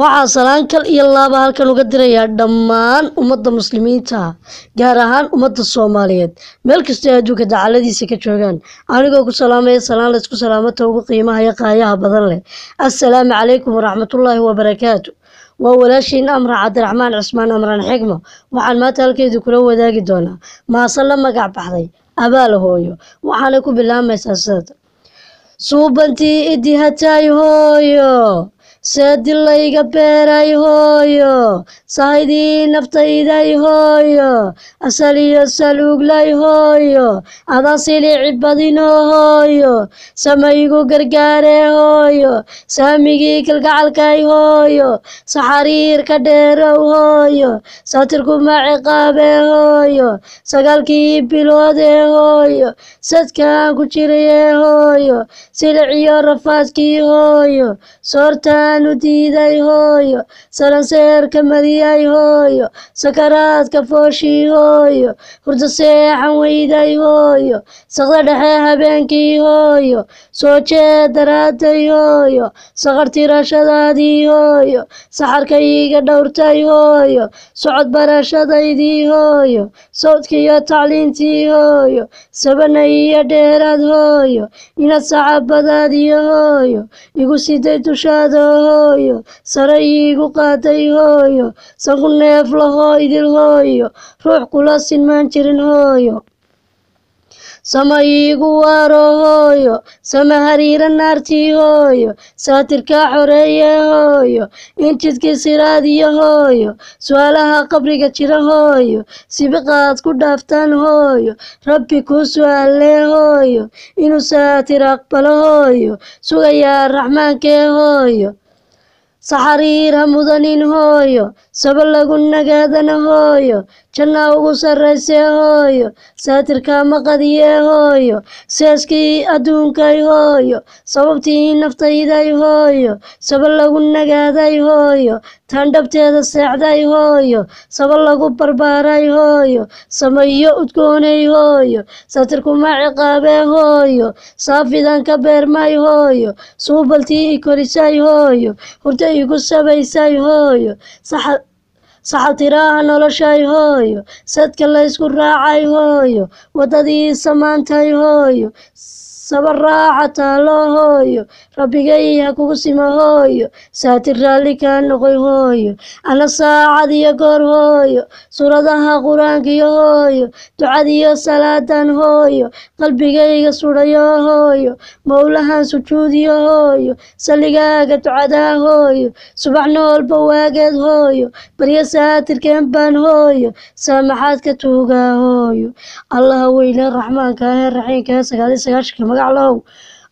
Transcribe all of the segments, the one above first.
Waxaa salaan kal iyo laaba halkan uga dirayaa dhammaan ummadda muslimiinta, gaar ahaan ummadda Soomaaliyeed, meel kastoo ay adduunka dacaladiisa ka joogaan, anigoo ku salaamaya salaan laysku salaamata ugu qiimaha iyo qaayaha badan leh. Assalaamu calaykum waraxmatullaahi wabarakaatu. Waa walaashiin Amra Cabdiraxmaan Cismaan Amran Xigmo. Waxaan maanta halkeedu kula wadaagi doonaa maase la magac baxday Abaal Hooyo, waxaana ku bilaabmaysaa sida: Suubantii idihatay hooyo, seedilayga beeray hooyo, sahaydii naftayday hooyo, asaliyo saluuglay hooyo, adan silici badino hooyo, samaygu gargaaree hooyo, saamigii kalgacalkay hooyo, saxariirka dheerow hooyo, saatirkuma ciqaabee hooyo, 9kii biloodee hooyo, sadkaan ku jirayee hooyo, siliciyo rafaadkii hooyo, soortaan u diiday hooyo, saranseerka mariyay hooyo, sakaraadka fooshii hooyo, hurdo seexan weyday hooyo, saqda dhexe habeenkii hooyo, soo jeed daraaday hooyo, saqar tirashadaadii hooyo, saxarkayga dhowrtay hooyo, socod barashadaydii hooyo, sawdkiiyo tacliintii hooyo, sabana iyo dheeraad hooyo, inaad sacabadaadiyo hooyo, igu siday dushaada hooyo, sare iigu qaaday hooyo, sanku neef lahoo idil hooyo, ruux kula sinmaan jirin hooyo, sama iigu waaro hooyo, sama hariira naartii hooyo, saatirkaa xoreeye hooyo, injidkii siraadiyo hooyo, su-aalaha qabriga jira hooyo, sibiqaad ku dhaaftaan hooyo, rabbi kuu su-aalee hooyo, inuu saatir aqbalo hooyo, sugayaa raxmaankee hooyo, saxariir ha mudanin hooyo, saba lagu nagaadana hooyo, janna ugu sarraysee hooyo, saatirka maqadiyee hooyo, seeskii adduunkay hooyo, sababtii naftayday hooyo, saba lagu nagaaday hooyo, taandhabteeda seexday hooyo, saba lagu barbaaray hooyo, samayo udgoonay hooyo, saatirkuma ciqaabee hooyo, saafidan ka beermay hooyo, suubaltii i korisay hooyo, hurdo igu sabaysay hooyo, saxaltiraaha noloshay hooyo, sadka laysku raacay hooyo, waddadii samaantay hooyo, saba raaca taalo hooyo, rabbigay ha kugu simo hooyo, saatir raalli kaa noqoy hooyo, ana saacad iyo goor hooyo, suuradaha qur-aankiyo hooyo, ducadiyo salaadan hooyo, qalbigayga sudhayo hooyo, mowlahan sujuudiyo hooyo, salligaaga ducadaa hooyo, subax noolba waageed hooyo, baryo saatirkeen baan hooyo, saamaxaad ka tuugaa hooyo. Allaha weyne raxmaanka ee raxiimka ee 99-ka magac lahow,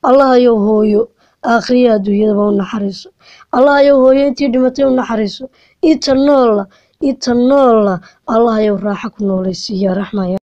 Allahayow hooyo aakhriya adduunyadaba u naxariiso. Allahayow hooyo intii dhimatay u naxariiso, inta noolla Allahayow raaxo ku noolaysiiya raxmaya.